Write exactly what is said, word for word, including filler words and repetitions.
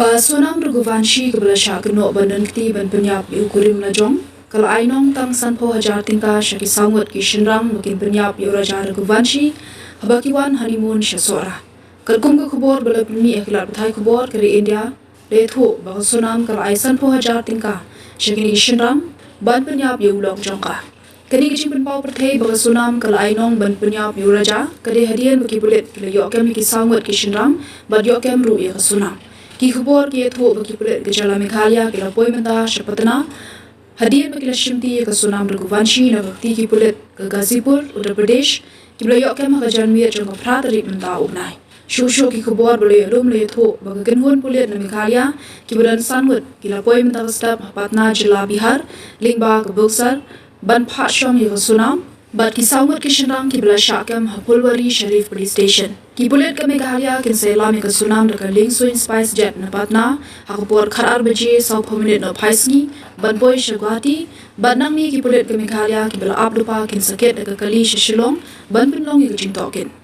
Ka Sonam Raghuvanshi kaba la shah kynnoh ban don kti ban pynïap ïa u kurim lajong, ka la ai nong tang sanphew hajar tyngka sha ki saw ngut ki shynrang ba kin pynïap ïa u Raja Raghuvanshi haba ki wan honeymoon sha Sohra. Katkum ka khubor ba la pynmih ha ki lad pathai khubor ka ri India, la ïathuh ba ka Sonam ka la ai sanphew hajar tyngka sha kine ki shynrang ban pynïap ïa u lok jong ka. Kane ka jingpynpaw pyrthei ba ka Sonam ka la ai nong ban pynïap ïa u Raja ka dei hadien ba ki pulit ki la ïoh kem ïa ki saw ngut ki shynrang bad ïoh kem ruh ïa ka Sonam. Ki khubor ki ïathuh ba ki pulit ka jylla Meghalaya ki la poi mynta sha Patna hadien ba ki la shimti ïa ka Sonam Raghuvanshi na ka kti ki pulit ka Ghazipur, Uttar Pradesh, kiba la ïoh kem ha ka janmiet jong ka phra tarik mynta u bnai. Shuh shuh ki khubor ba la ïoh lum la ïathuh ba ka kynhun pulit na Meghalaya kiba don san ngut ki la poi mynta ka step ha Patna, jylla Bihar, lyngba ka Buxar, ban phah shong ïa ka Sonam bad ki saw ngut ki shynrang kiba la shah kem ha Phulwari Sharif Police Station. Ki pulit ka Meghalaya kin sa ïalam ïa ka Sonam da ka Liengsuin Spice Jet na Patna ha ka por khatar baje sawphew minit nohphai sngi ban poi sha Guwahati, bad nangne ki pulit ka Meghalaya kiba la ap lypa kin sa kit da ka kali sha Shillong ban pynlong ïa ka jingtohkit.